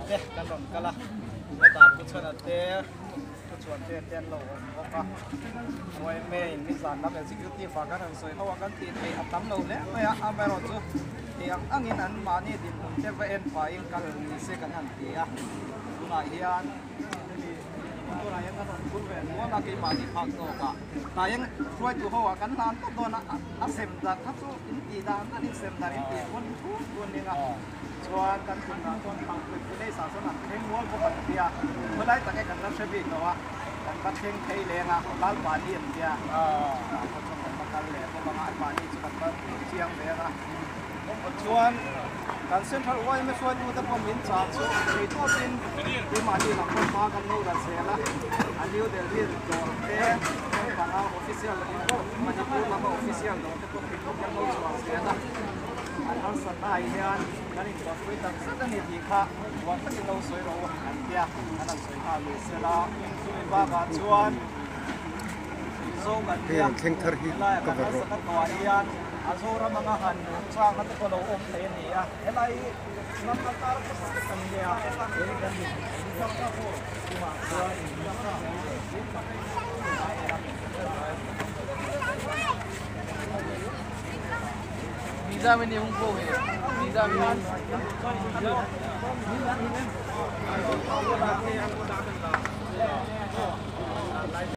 te kan rawn kal a, hetah Pu Chhana te, Pu Chhuantea te an lo awm bawk a, yma in nizan lam executive ah kan rawn sawi ho a, kan tih theih a tam lo hle mai a, amaherawhchu thei ang angin an mahni dinhmun te va en pahin kal ni se kan han ti a, tunah hian hemi tunah hian kan rawn phur ve nual a keimahni phak tawk ah hnai eng hruaitu ho ah kan hlan tawp dawn a, a sem dan kha chu in tih dan dan in sem dan in tih pawn thu thu an ning a. Chuan kan tunah chuan Thangpui Village ah chuan an thleng mual bawk an tia, khawilai tak e kan la hre bik lo a, kan va thleng phei leng a, Lalpani an tia, tah pawh chuan kan va kal leh bawk ang a, anmahni chu kan va chiang ve ang a. Chuan kan Central yma hruaitute pawh min chah chu thei tawpin keimahni lam pawh hma kan lo la zel a, a New Delhi dawr te, naupanga official Manipur lama official dawr te pawh thei tawp kan lo chhuah zel a. An harsatna ah hian kan inbuatpui tak zet a ni tih kha buat takin lo sawi rawh u an tia, an han sawi nghal lui sela. Chumi bakah chuan Mizo kan nia, helaiah kan harsatna tawhah hian a Zoram anga han luh changna te pawh lo awm thei a ni a, helai hi ram kal hmasa te kan nia, chumah chuan.